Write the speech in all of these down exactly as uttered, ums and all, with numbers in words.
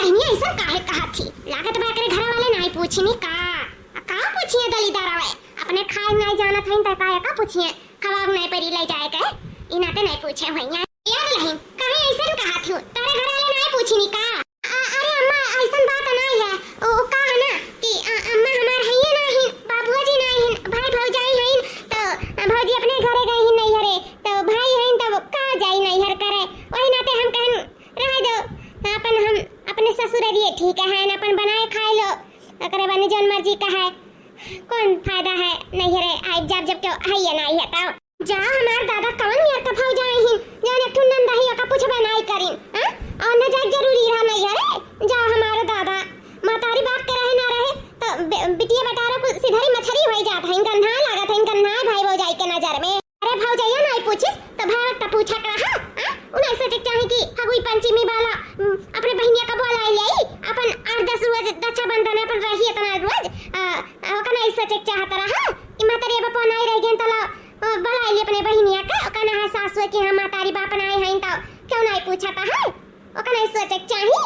बहिनिया, अइसन काहे कहत ही? लागत बा एकरे घर वाले नाहीं पूछिन का? का पूछिए दलिदर हवे? अपने खाए नाहीं जानत हइन त का, का पूछिए? खवाब नाहीं परी ले जाए के, ई नाते नाहीं पूछे होइया। ए दुलहिन, काहे अइसन कहत हो? तोरे घर वाले नाहीं पूछिन का? अ-, अरे अम्मा, अइसन बात नाहीं है। ओ, ओ का है ना कि, अ, अम्मा हमार हइये नाहीं, बाबुआ जी नाहीं, भाई भौजाई हइन, तो, अ, भौजी अपने घरे गई ही नैहरे, तो भाई हइन, तब का जाई नैहर करे? वही नाते हम कहन, रहे दो, अपन हम अपने ससुररिये ठीक है, अपन बनाए खाए लो, ओकरे बाद जौन मर्जी का है, कौन फायदा है नैहरे आइब जाब, जब केहू हइये नाहीं है तब। जा हमार दादा, कौन मेर का भौजाई हिन, जौन एक ठो नंद ही ओका पूछबे नाहीं करिन, हाँ? और न जाए जरूरी रहा नैहरे, जा हमार दादा, महतारी बाप के रहे ना रहे, तो बे-, बिटिया बेटारो कुल सिधरी मछरी होई जात है, गंधाए लागत है, गंधाए भाई भौजाई के नजर में। अरे भौजइया नाहीं पूछिस, तो भाई त पूछा का, हाँ? हाँ? उ नाहीं सोचे के चाही कि फगुई पंचमी वाला, उम, अपने बहिनिया का बोलाए ले, अपन आठ दस रोज रक्षाबंधन अपन रही इतना रोज, आ, आ, ओका नाहीं सोचे के चाहत रहा, हाँ? कि महतारी बाप नाहीं रह गए, तो ला, आ, बोलाए ले अपने बहिनिया का, ओका ना है सास हुए कि हम महतारी बाप नाहीं हइन, तो क्यों नाहीं पूछा था, हाँ? ओका नाहीं सोचे के चाही।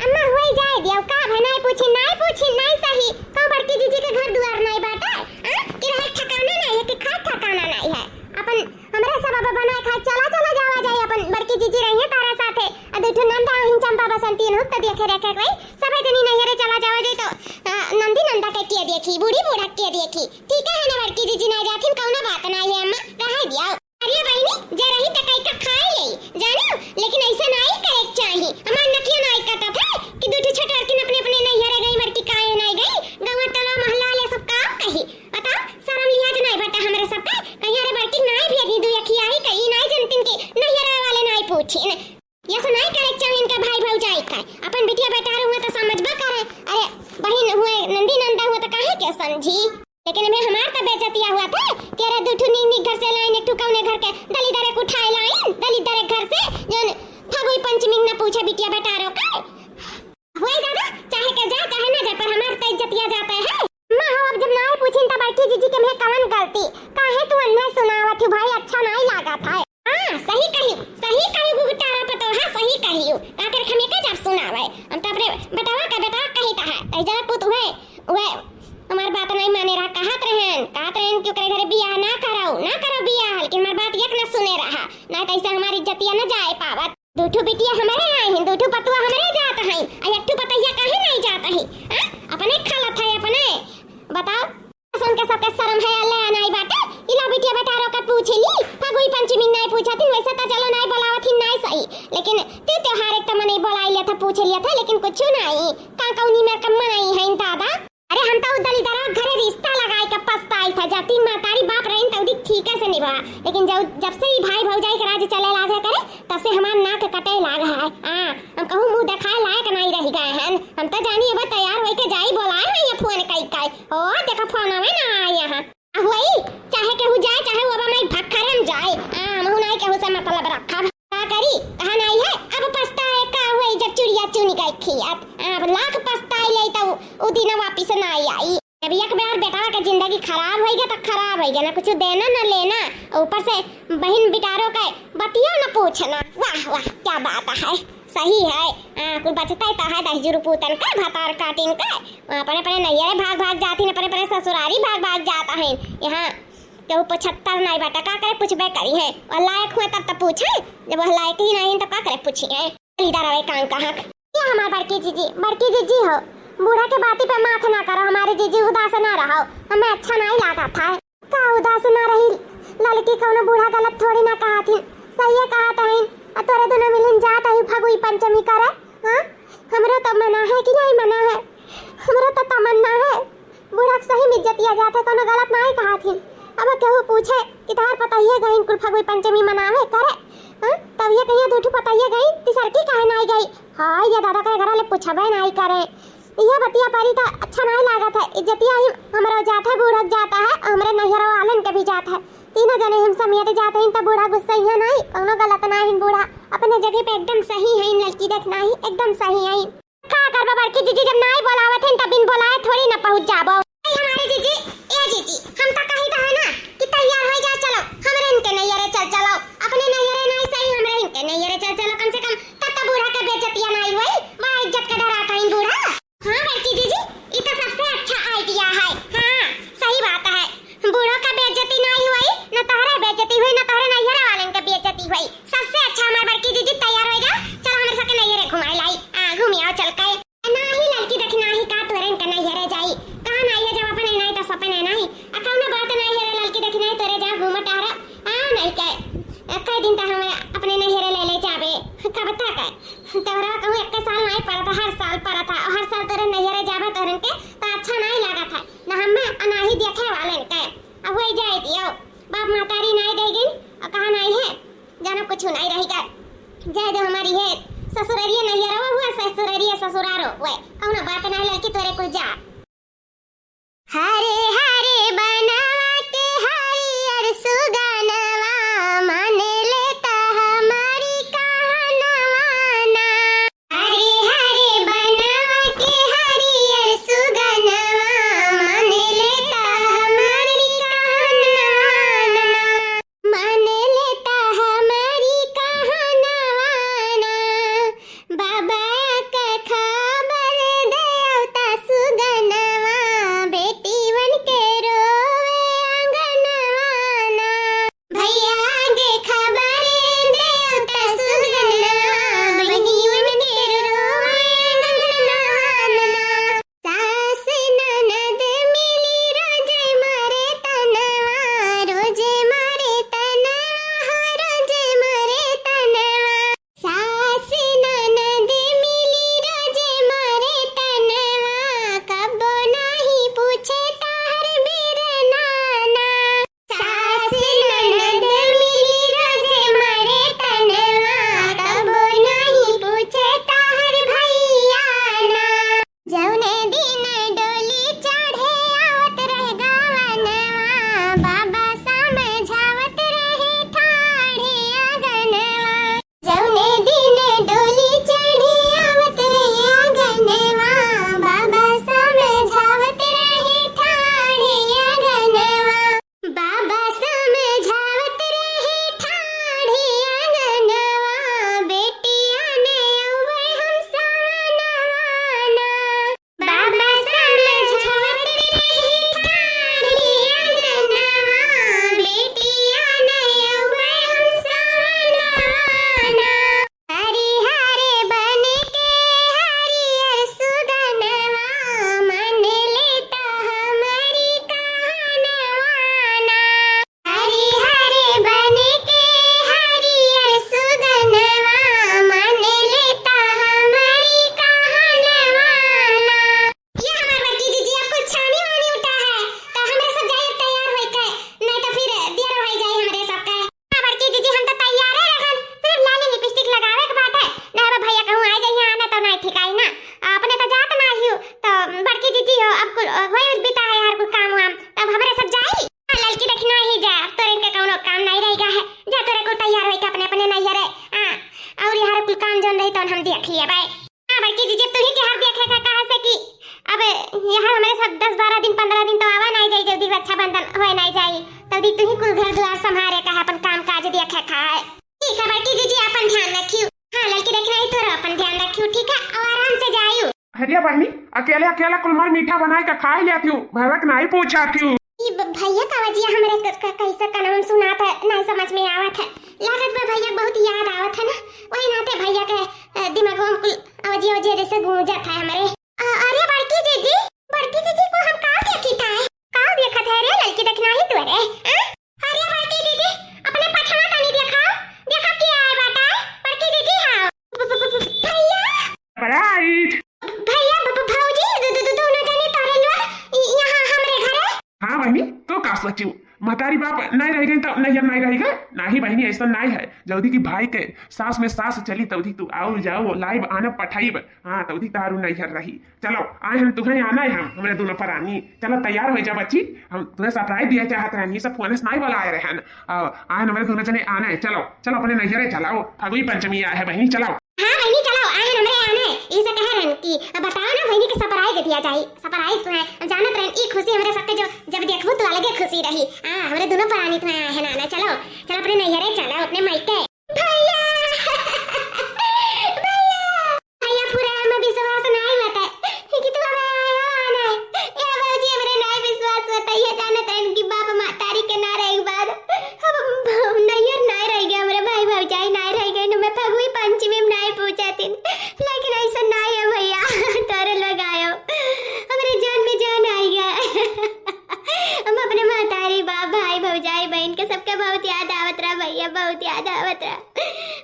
अम्मा, होई जाए दियो, का भा नाहीं पूछी, नाहीं पूछी, नाहीं सही। का बड़की जीजी के घर दुआर नाहीं बाटे? आ? कि रहे ठिकाना नाहीं है, कि खाए ठिकाना नाहीं है। अपन हमरे सब अब बनाए खाए चला, चला जावा जाए, अपन बड़की जीजी रही है तारा साथे। आ दू ठो नंद आहिन चंपा बसंती, इनहू त देखे रेखे कोई। सबे जनी नैहरे चला जावा जाए तो, आ, नंदी नंदा के के देखी, बूढ़ी बूढ़ा के देखी। ठीक है ना, बड़की जीजी नाहीं जाथिन, कौनो बात नाहीं है अम्मा, रहे दियो। अरे बहिनी, जे रही त कई का खाए लेई, जानियो, लेकिन अइसे नाहीं करे के चाही। हमार नकिया नाहीं कटत है कि दू ठो छोटहरकिन अपने अपने नैहरे गई, बड़की काहे नाहीं गई, गौवा टोला मोहल्ला वाले सब का कही। बताओ, शरम लिहाज नाहीं बाटे हमरे सबके, कहीं अरे बड़की नाहीं भेजी, दू अखिया ही कहीं नाहीं जनतिन कि नैहरे वाले नाहीं पूछिन। ये से नाहीं करे के चाही इनके भाई भौजाई का, अपन बिटिया बेटार हुए तो समझबा करे, अरे बहिन हुए, नंदी नंदा हुए तो काहे के समझी? लेकिन एमे हमार त बेइज्जतिया हुआ था कि अरे दू ठू नीक नीक घर से लाइन, एक ठू कौने घर के दलिदर एक उठाए लाइन, दलिदर एक घर से, जौन फगुई पंचमी न पूछे बिटिया बेटारो के। होई दादा, चाहे के जाए, चाहे ना जाए, पर हमार त इज्जतिया जाता है। अम्मा हो, अब जब नाहीं पूछिन त बड़की जीजी के में कवन गलती? काहे तू अन्हे सुनावत हू भाई, अच्छा नाहीं लागत है। हाँ, सही कही, सही कही गुगटारा पतोहा, सही कही। का करे हम एके जब सुनावे, हम त अपने बेटवा के बेटवा कही त है, तई जरा पुत हुए, हुए हमार बात नाहीं माने रहा, कहत रहन, कहत रहन कि ओकरे घरे बियाह ना कराऊ, ना कराऊ बियाह, लेकिन हमार बात एक ना सुने रहा, नाहीं त अइसे हमार इज्जतिया न जाए पावत। दू ठू बिटिया हमरे आए हैं, दू ठू पतुआ हमरे जात हैं, आ एक ठू पतहिया काहे नाहीं जात है? हाँ? अपने खालत है अपने, बताओ। सुन के सबके शरम है, अल्लाह नाहीं बाटे। इला बिटिया बेटारो के पूछ ली, फगुई पंचमी नाहीं पूछत हिन, वैसे त चलो नाहीं बोलावत हिन, नाहीं सही, लेकिन ते त्योहार एक त मने बोलाई लिया था, पूछ लिया था, लेकिन कुछ नाहीं। का कौनी में कम मनाई है दादा? अरे हम तो उ दलिदरा घरे रिश्ता लगाए के पछताई था, जब तीन महतारी बाप रहिन त उदी ठीक से निभा, लेकिन जब, जब से ई भाई भौजाई के राज चले लागे करे, तब से हमार नाक कटे लाग है। आ, हम कहूँ मुँह देखाए लायक नाहीं रह गए हैं। हम तो जानी अब तैयार होई के जाई, बोलाए हैं ये फोन कई कई। ओ, देखा फोन आवे ना आए यहाँ। आ, हुई, चाहे केहू जाए, चाहे वो अब मैं भखरन जाए। आ, हमहू नाहीं केहू से मतलब रखब। का करी, कहा नाहीं है, अब पछताए का हुई जब चुड़िया चुन गई खियात। आ, अब लाख पछताए ले तो उ दिन वापिस नाहीं आई। जब एक बार बेटा के जिंदगी खराब होई गया तो खराब होई गया, ना कुछ देना ना लेना, ऊपर से बहिन बिटारो के बतियो न पूछना। वाह, वाह, क्या बात है, सही है। आ, कुल बचता ही तो है दहिजरू पूतन का, भतार काटिन का, अपने अपने नैहरे भाग भाग जातिन, अपने अपने ससुरारी भाग भाग जात हैं। यहाँ केहू पचहत्तर नाहीं बाटा, का करे पूछबे करी है, और लायक हुए तब तो पूछे, जब वह लायक ही नाहीं तो का करे पूछी है। इधर आवे कान कहाँ। ये हमार बड़की जीजी, बड़की जीजी हो, बूढ़ा के बाती पे माथ ना करो, हमारी जीजी उदास ना रहो, हमें अच्छा नाहीं लागत है। का उदास ना रही, ललकी कौनो बूढ़ा गलत थोड़ी ना कहा थी, सही कहा थी। आ तोरे दोनों मिलिन जात ही फगुई पंचमी करे, हाँ? हमरो तो मना है कि नाहीं मना है, हमरो तो तमन्ना है। बूढ़ा के सही में इज्जतिया जात है, कौनो गलत नाहीं कहा थी। अब केहू पूछे कि तहार पतहिए गईन कुल फगुई पंचमी मनावे करे, हाँ? तब ये कहिए दू ठू पतहिए गईन, तीसरकी काहे नाहीं गई? हाँ, ये दादा के घर वाले पूछबे नाहीं करे। ये बतिया परी तो अच्छा नाहीं लागत है, इज्जतिया ही हमरो जात है, बूढ़ा के जात है, हमरे नैहरो वालन के भी जात है। तीनों जने हम समेत जात हईन, त बूढ़ा गुस्सइहे नाहीं, कौनो गलत नाहीं बूढ़ा, अपने जगह पे एकदम सही हईन, लड़की देख नाहीं, एकदम सही हईन। का करबो बड़की जीजी, जब नाहीं बोलावत हईन, तब बिन बोलाए थोड़ी न पहुँच जाबो। ए हमारे जीजी, ए जीजी, हम त कही त है ना कि तैयार होई जा, चलो, हमरे इनके नैहरे चल चलो, अपने नैहरे नाहीं सही, हमरे इनके नैहरे चल चलो, कम से कम तब त बूढ़ा के बेइज्जतिया नाहीं होई, बड़ा इज्जत के डरात ती हुई ना तोहरे नैहरे वालेन के बेइज्जती हुई। सबसे अच्छा हमार बड़की जीजी तैयार होइ जा, चल हमरे सबके नैहरे घुमाए लाई। आ, घूमी आओ चल के। नाही ललकी देखी, नाही का तोहरे इनके नैहरे जाई। कहा नाही है जब अपने नाही तो सपने नाही। आ, कौनो बात नाही है रे ललकी देखी, नाही तोहरे जा घूम टहर। आ, नाही के, कई दिन तो हमें अपने नैहरे ले ले जाबे। कब तक है? तोहरा कहूँ एक साल नाही परत, हर साल परत है। और हर साल तोहरे नैहरे जाबे तोहरे इनके तो अच्छा नाही लागत है। ना हमें, आ, नाही देखे वालेन के। अब वही जाए दियो। बाप महतारी नाही रह गई, और कहा नाही है, जानो कुछ नाही रही का। जाए दो हमारी है, ससुररिया नैहरवा हुआ, ससुररिया ससुरारो हुए, कौनो बात नाही ललकी तोहरे कुल जा। हरे हरे बनवा के हरियर सुगनवा, मान लेता हमारी कहनवा ना। हरे हरे बनवा के हरियर सुगनवा, मान लेता हमारी कहनवा ना। मान लेता हमारी कहनवा ना। बाबा के खबर देवता सुगनवा, बेटीवन के रोवे आंगनवा ना। भैया के खबर देवता सुगनवा, बहिनियन के रोवे अंगनवा ना। सास ननद मिली रोजे मारे तनवा, रोजे मारे तनवा, हो रोजे मारे तनवा। सास ननद मिली रोजे मारे तनवा, कबो नाही पूछे ताहर बिरना ना। सास ननद मिली रोजे मारे तनवा, कबो नाही पूछे ताहर भैया ना। जौने दिन डोली चढ़े आवत रहे गवनवा, बाबा समझावत रहे ठाढ़े आंगनवा। जौने दिन डोली चढ़े आवत रहे आंगनवा, बाबा समझावत रहे ठाढ़े आंगनवा। बाबा समझावत रहे ठाढ़े आंगनवा, बेटिया ने अउबे हम सवनवा ना। बाबा समझावत रहे ठाढ़े आंगनवा, बेटिया ने अउबे हम सवनवा ना। हरी हरे बन के हरियर सुगनवा, मान लेता हमारी कहनवा ना। हरी हरे बन के हरियर सुगनवा, मान लेता हमारी कहनवा ना। ये हमार बड़की जीजी अब कुछ छानी वानी उठा है, तो हमरे सब जाए तैयार होई के, नहीं तो फिर दियर होई जाए हमरे सब के। हाँ बड़की जीजी, हम तो तैयारे रहन, सिर्फ लाली लिपस्टिक लगावे के बात है। ना अब भैया कहूँ आ जाइए आने तो नहीं ठिकाई ना, अपने तो जात ना हियो, तो बड़की जीजी हो, अब कुल होई बिता है यार, कुल काम वाम, तब हमरे सब जाई। हाँ, ललकी देखी नाही जा, तोरे के कौनो काम नहीं रह गया है, जा तोरे कुल तैयार होई के अपने अपने नैहरे। हाँ, और यार कुल काम जौन रही तो हम देख लिए बाय। हाँ बड़की जीजी, अब तुही के हर देखे का कहा से कि अब यहाँ हमरे सब दस बारह दिन, पन्द्रह दिन तो आवा नहीं जाई, जल्दी रक्षाबंधन होए नहीं जाई, तब दी तुही कुल घर द्वार संभारे का है, अपन काम काज देखे का है। ठीक है बड़की जीजी, अपन ध्यान रखियो। हाँ ललकी देखी नाही, तोरो अपन ध्यान रखियो, ठीक है, और आराम से जाइयो। अरे बहिनी, अकेले अकेले कुल मार मीठा बनाए के खाए लिया थियू, भैया के नाही पूछा थियू। ई ब-, भैया का आवाजिया हमरे क-, क-, कैसे कानवा में सुनात है, नहीं समझ में आवत है। लागत बा भैया बहुत याद आवत है ना, वही नाते भैया के, अ, दिमागवा में कुल आवाजिया, आवाजिया जैसे गूंजत है हमरे। अ, अरे बड़की जीजी, बड़की जीजी को हम का देखी था? का देखत है रे ललकी देखी नाही तू रे? आ? अरे बड़की जीजी, अपने पछवा तनी देखाओ, देखा के आए बाटा, बड़की जीजी हाँ। ब-, ब-, ब-, ब-, भैया। Surprise। भैया, ब-, ब-, भौजी, दो, दो, दो, दोनों जने तोरे लोग इ-, यहाँ हमरे घरे। हाँ बहिनी, तो का सोचू? महतारी बाप नहीं रह गए तो नैहर नहीं रहेगा? नहीं बहिनी, ऐसा नहीं है। जल्दी की भाई के सास में सास चली, तब तू आओ जाओ, लाइब आना पठाइब। हाँ, तब तक तारू नैहर रही। चलो, आए हम तुम्हें आना है, हम, हमरे दोनों परानी। चलो, तैयार हो जा बच्ची, हम तुम्हें surprise दिया चाहत रहन, ये सब फोन से नहीं बुलाए रहन। आ, आए हमरे दोनों जने आना है, चलो, चलो अपने नैहरे चलो, फगुई पंचमी आए है बहिनी, चलो। हाँ बहिनी, चलो, आए हमरे आना है, ये से कह रहन कि बताओ ना बहिनी के surprise दिया जाए, surprise तो है, जानत रहन, ई खुशी हमरे सबके जो जब देखबू तो अलगे खुशी रही। हाँ, हमरे दोनों परानी तुम्हें आए है ना, ना, चलो, चलो अपने नैहरे चलो, अपने मायके। भैया, भैया, भैया, पूरा हम विश्वास नहीं होता है कि तू हमें आया आना है। ए भौजी, हमरे नहीं विश्वास होता है, ये जानत है इनकी बाप महतारी के ना रहे के बाद हम बहुत याद आवत रहा।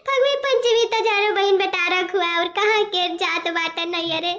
फगुई पंचमी तो जानो बहिन बेटारा खुआ और कहाँ के जात बाटे नैहरे,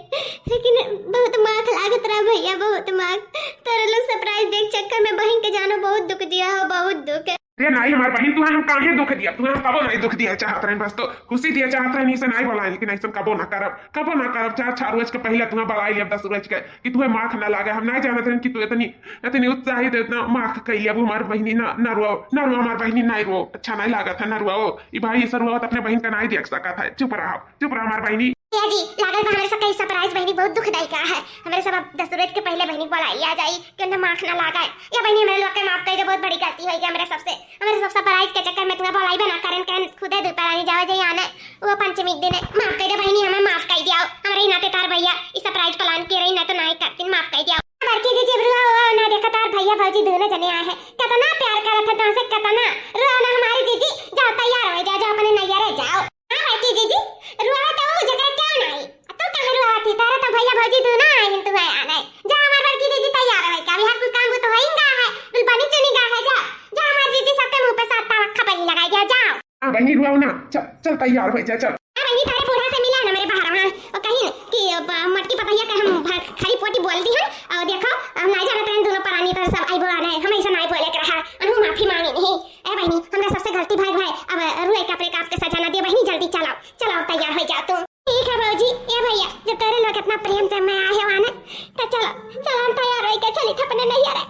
लेकिन बहुत माख लागत रहा भैया, बहुत माख। तोरे लोग सरप्राइज देख चक्कर में बहिन के जानो बहुत दुख दिया हो, बहुत दुख। अरे नाहीं हमार बहिन, तुहैं हम काहे दुख दिया, तुहैं हम कबो नाहीं दुख दिया चाहत रहन, बस तो खुशी दिया चाहत रहन, इसे नाहीं बोलाए, लेकिन ऐसन कबो ना करब, कबो ना करब। चार, चार रोज के पहिले तुहैं बोलाए लिया, दस रोज के, कि तुहैं माख ना लागे। हम नाहीं जानत रहन कि तू इतनी इतनी उत्साहित, इतना माख कइली। अब हमार बहिनी ना, ना रो, ना रो हमार बहिनी, ना रो, अच्छा नाहीं लागत है, ना रो। ई भाई ऐसा रोवत अपने बहिन का नाहीं देख सकत है। चुप रहा, चुप रहा हमार बहिनी। भैया जी, लागल बा हमरे सबके ई सरप्राइज बहिनी बहुत दुखदायी का है। हमरे सब अब दस रोज के पहिले बहिनी के बोलाई लिया जाई कि उन्हें माख ना लागे। या बहिनी हमरे लोग के माफ कर दे, बहुत बड़ी गलती होइ गई हमरे सबसे। हमरे सब सरप्राइज के चक्कर में तुहैं बोलाई बना करन, कहन खुदे दू परानी जावे जाई आने। वो पंचमी के दिन माफ कर दे बहिनी, हमें माफ कर दिया। हमरे ही नाते तार भैया ई सरप्राइज प्लान किए रही, ना तो नाहीं करतीन, माफ कर दिया। बड़की जीजी, अब रुआ हुआ ना, देखा तार भैया भौजी दोनों जने आए हैं, कितना प्यार करत है तुमसे, कितना। रुआ ना हमारी जीजी, जाओ तैयार हो जाओ, जाओ अपने नैहरे जाओ। हाँ बड़की जीजी, रुआ तो वो जगह क्यों नहीं, तू कहाँ रुआ थी, तारा तो भैया भौजी दोनों आए हैं, तू है आने। जा हमारी बड़की जीजी तैयार हो, का अभी हर कोई काम वो तो होइंगा है, बिल बनी चुनी गा है, जा, जा हमारी जीजी सबके मुंह पे सात तावा खपली लगाई दिया, जाओ। हाँ बहिनी, रुआओ ना, चल, चल तैयार हो जा, चल। हाँ बहिनी, तारे बूढ़ा से मिला ना मेरे बाहर, हाँ, वो कहीं कि, अ, ब-, मटकी पतैया के हम भ-, खरी पोटी बोल दी है, और देखो, हम नाहीं जानत रहन दोनों परानी तो सब आई बोला नहीं, हम ऐसा नाहीं बोले के रहा, अनहु माफी मांगी नहीं। ए बहिनी, हमरा सबसे गलती भाई भाई, अब रुए के अपने आप के सजा ना दियो बहिनी, जल्दी चलाओ, चलाओ तैयार हो जाओ तू। ठीक है भौजी, ए भैया, जब तेरे लोग इतना प्रेम से मैं आए हो आने, तो चलो, चलो हम तैयार हो के चली थे अपने नैहरे।